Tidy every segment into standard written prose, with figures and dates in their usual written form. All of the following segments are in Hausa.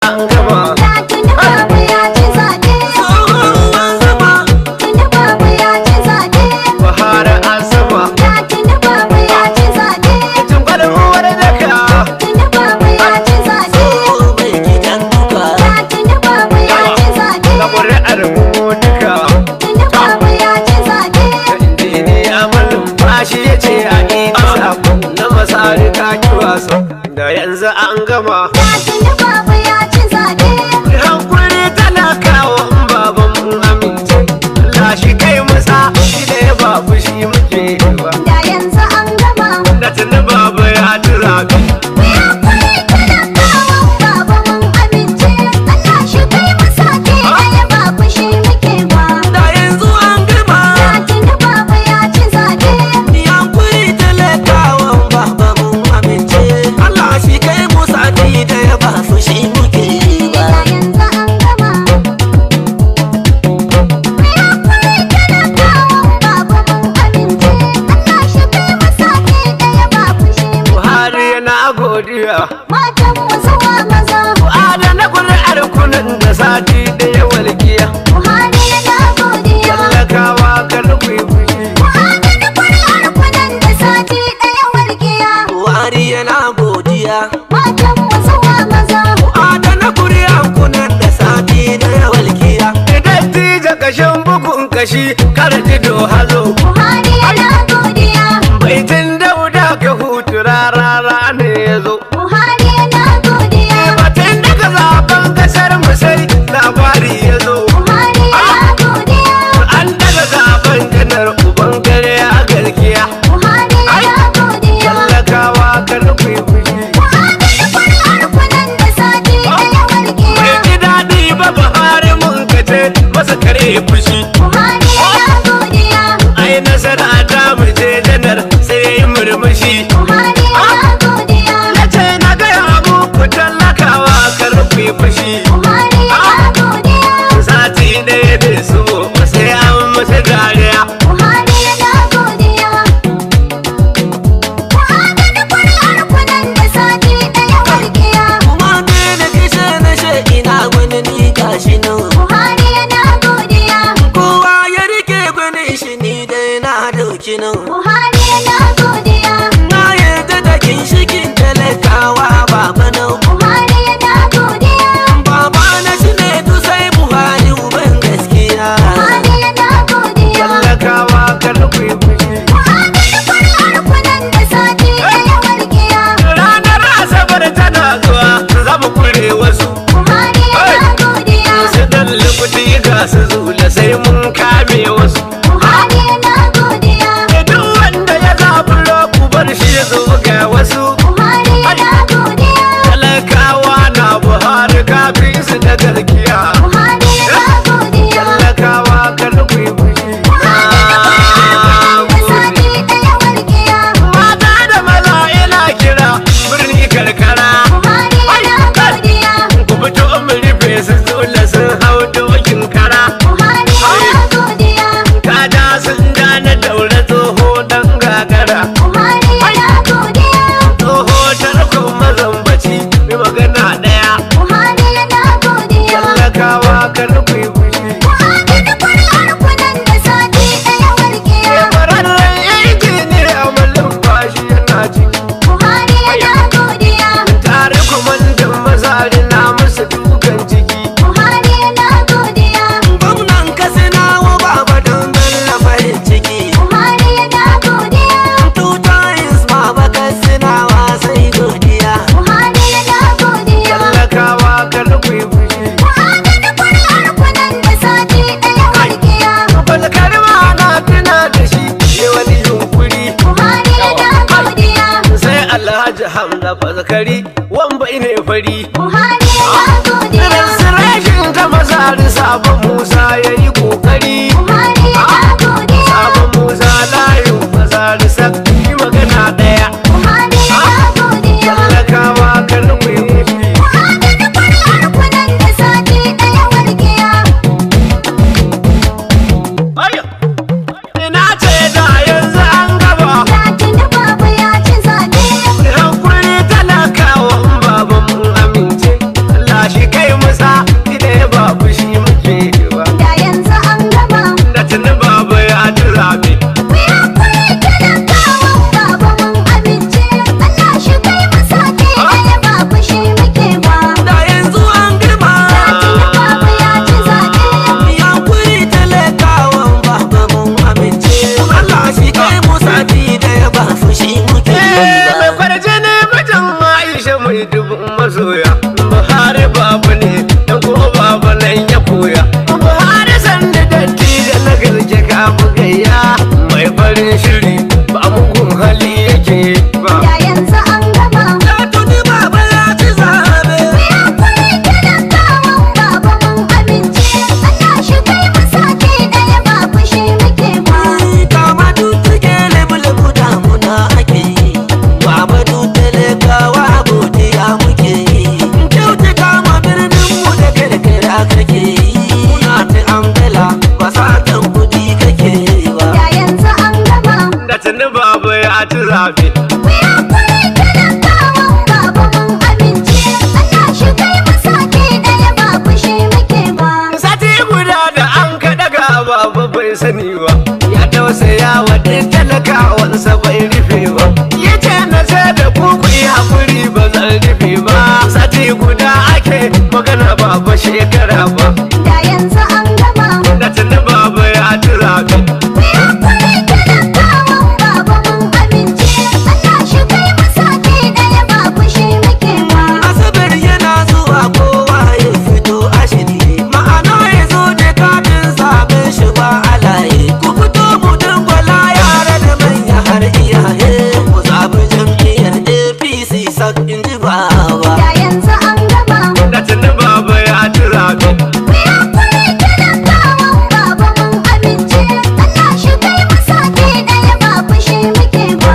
an gama. Da tuni Baba ya ci zaɓe. Tsohon zama. Tuni Baba ya ci zaɓe. Buhari an sama. Da tuni Baba ya ci zaɓe. Tun gwada uwar daka. Tuni Baba ya ci zaɓe. Tsoho mai gidan duka. Da tuni Baba ya ci zaɓe. Ga ƙuri'ar mu duka. Tuni Baba ya ci zaɓe. Injiniya Malumfashi ya ce a ina sako na masari ta ki wasa. Da yanzu an gama. Da tuni Baba ya ci zaɓe. Hankuri talakawa in baban mun amince. Allah shi kai musa shi ne ba fushi muke ba. Da yanzu an gama. Da tuni baba ya ci zaɓe. Mu yi hakuri talakawan Baba mun amince. Allah shi kai mu sake ɗaya ba fushi muke ba. Da yanzu an gama. Da tuni Baba ya ci zaɓe. Yankuri talakawan Baba mun amince. Allah shi kai mu sati da ya ba fushi muke ba. Da yanzu an gama. Mu yi hakuri talakawan Baba mun amince. Allah shi kai mu sake ɗaya ba fushi muke ba. Buhari yana godiya. Matan mu zuwa maza. Adana ƙuri'ar kunan da sati ɗaya walƙiya. Buhari yana godiya. Talakawa kar ku yi fushi. Adana kuri'ar kunan da sati ɗaya walƙiya. Buhari yana godiya. Matan mu zuwa maza. Adana kuri'an kunan da sati da ya walkiya. Idan tija kashin bugun kashi kar jido hazo. Buhari yana godiya. Baitin dauda ka hutu rarara ne ya zo. Buhari yana godiya. Batun daga zaben kasar mu sai labari ya zo. Buhari yana godiya. An daga zaben janar uban kare a garkiya. Buhari yana godiya. Talakawa kar ku yi fushi. Adana kuri'ar kunan da sati ɗaya walƙiya. Bai ji daɗi ba Buhari mun kace masa kare fushi. Buhari yana godiya. Ai nasara ta mu je janar sai ya yi murmushi. Buhari yana godiya. Na ce na gaya muku talakawa kar ku yi fushi. Buhari yana godiya. Sati ɗaya da su sai an masa dariya. Buhari yana godiya. Adana kuri'ar kunan da sati ɗaya walƙiya. Kuma ne kishe na she ina gwani ni gashi nan. Buhari yana godiya. Kowa ya rike gwanin shi ni dai na dauki nan. Buhari yana godiya. Na yarda da ginshikin talakawa baba nan. Buhari yana godiya. Baba na shi ne sai Buhari uban gaskiya. Buhari yana godiya. Talakawa kar ku yi fushi. Adana kuri'ar kunan da sati ɗaya walƙiya. Ranar Asabar tana zuwa za mu kure wasu. Buhari yana godiya. Su dan lukuti ga su zula sai mun kame wasu. Buhari yana godiya. Duk wanda ya zaburo ku bar shi ya zo ga wasu. Buhari yana godiya. Talakawa na Buhari kafin su da garkiya. Buhari yana godiya. Talakawa kar ku yi fushi. Adana kuri'ar kunan da sati ɗaya walƙiya. Mata da maza ina kira birni karkara. Buhari yana godiya. Ku fito mu rufe su zula sun hau dokin kara. Buhari yana godiya. Kada sun ja na daure tsoho dan gagara. Buhari yana godiya. Tsoho tarkon mazambaci mai magana ɗaya. Buhari yana godiya. Talakawa kar ku yi fushi. Adana kuri'ar kunan da sati ɗaya walƙiya. Kwararren injiniya Malumfashi yana ciki. Buhari yana godiya. Tare kwamandan mazari na musu dukan ciki. Buhari yana godiya. Gwamnan Katsinawa baba don Bello farin ciki. Buhari yana godiya. Two times baba Katsinawa sai godiya. Buhari yana godiya. Talakawa kar ku yi fushi. Adana kuri'ar kunan da sati ɗaya walƙiya. Falkar ma na tuna da shi ne wani yunkuri. Buhari yana godiya. Sai Alhaji Hamza Fazakari wamba ne fari. Buhari yana godiya. Rashin ta mazari sabon Musa ya yi kokari. Buhari yana godiya. Sabon Musa layin mazari sakki magana ɗaya. Buhari yana godiya. Talakawa kar ku yi fushi. Adana kuri'ar kunan da sati ɗaya walƙiya. Ina ce da yanzu an gaba. Da tuni Baba ya ci zaɓe. Hankuri talakawa in baban mun amince. Allah shi kai Baba bai sani ba. Ya tausaya wa duk talakawansa bai rufe ba. Ya ce na sai da ku ku yi haƙuri ba zan rufe ba. Sati guda ake magana baba shekara ba. Da yanzu an gama. Da tuni baba ya ci zaɓe. Ku yi haƙuri talakawan baba mun amince. Allah shi kai mu sati ɗaya ba fushi muke ba. Asabar yana zuwa kowa ya fito a shirye. Ma'ana ya zo da katin zaben shi ba alaye. Ku fito mu dangwala yara da manya har iyaye. Mu zabi jam'iyyar APC sak in ji baba. Da yanzu an gama. Da tuni baba ya ci zaɓe. Ku yi haƙuri talakawan baba mun amince. Allah shi kai mu sati ɗaya ba fushi muke ba.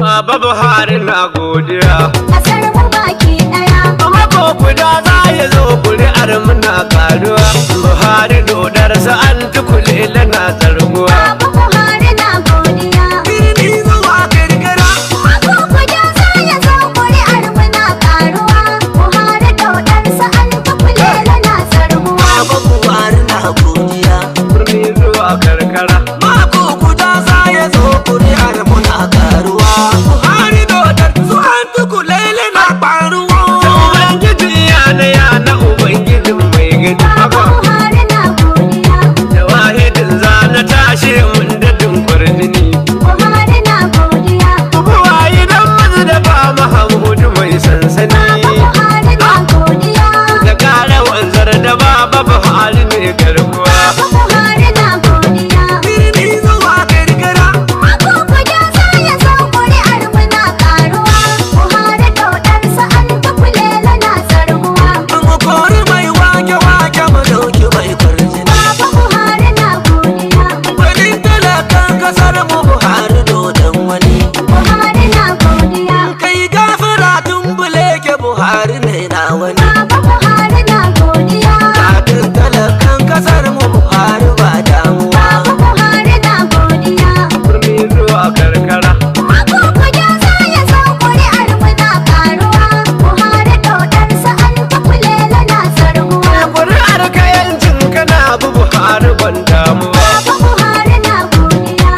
Baba Buhari na godiya. Kasar mu baki ɗaya. Mako guda za ya zo kuri'ar muna karuwa. Buhari dodarsa an tukulele na tsarguwa. Baba Buhari na godiya. Birni zuwa karkara. Mako guda za ya zo kuri'ar mu na karuwa. Buhari ɗauɗarsa an tukulele na tsarguwa. Baba Buhari na godiya. Birni zuwa karkara. Mako guda za ya zo kuri'ar muna karuwa. Buhari dodar su an tukulele na faruwa. Ubangiji ya na ya na Ubangijin mai gani. Baba Buhari na godiya. Da wahidin za na tashi mun dadin kwarjini. Buhari na godiya. Buwayi dan mazu da ba Mahamudu mai sansani. Baba Buhari na godiya. Da kara wanzar da baba Buhari ne garkuwa. Baba Buhari na godiya. Birni zuwa karkara. Mako guda za ya zo kuri'ar mu na karuwa. Buhari ɗauɗarsa an tukulele na tsarguwa. Mu kori mai wake-wake mu dauki mai kwarjini. Baba Buhari na godiya. Gwanin talakan kasar mu Buhari dodon wani. Buhari na godiya. Kai gafara tumbule ke Buhari ne na wani. Baba Buhari na godiya. Katin talakan kasar mu Buhari ba damuwa. Baba Buhari na godiya. Birni zuwa karkara. Mako guda za ya zo kuri'ar mu na karuwa. Buhari ɗauɗarsa an tukulele na tsarguwa. Kuri'ar ka yancin kana bu Buhari ban damuwa. Baba Buhari na godiya.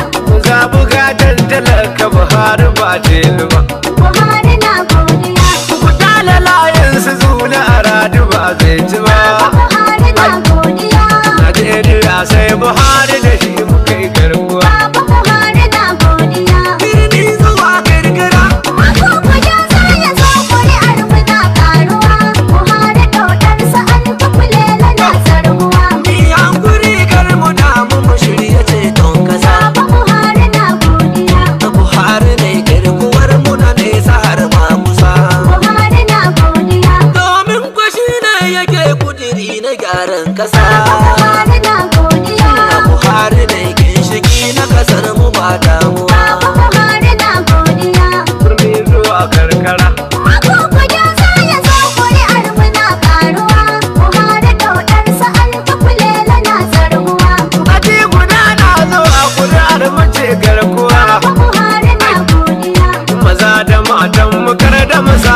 Zaɓi gatan talaka Buhari ba telu ba. Buhari na godiya. Ku kyale layin su zuna a radu ba zai ci ba. Baba Buhari na godiya. Najeriya sai Buhari da shi muka yi garkuwa. Baba Buhari na godiya. Birni zuwa karkara. Mako guda za ya zo kuri'ar mu na karuwa. Buhari ɗauɗarsa an tukulele na tsarguwa. Mi hankuri kar mu damu mu shirya ceton kasa. Baba Buhari na godiya. Buhari ne garkuwar mu na nesa har ma kusa. Buhari na godiya. Domin kwashi ne yake kudiri na gyaran kasa. Baba Buhari na godiya. Buhari ne ginshiki na kasar mu ba damuwa. Baba Buhari na godiya. Birni zuwa karkara. Mako guda za ya zo kuri'ar mu na karuwa. Buhari ɗauɗarsa an tukulele na tsarguwa. Sati guda na zuwa kuri'ar mu ce garkuwa. Baba Buhari na godiya. Maza da matan mu kar da mu sa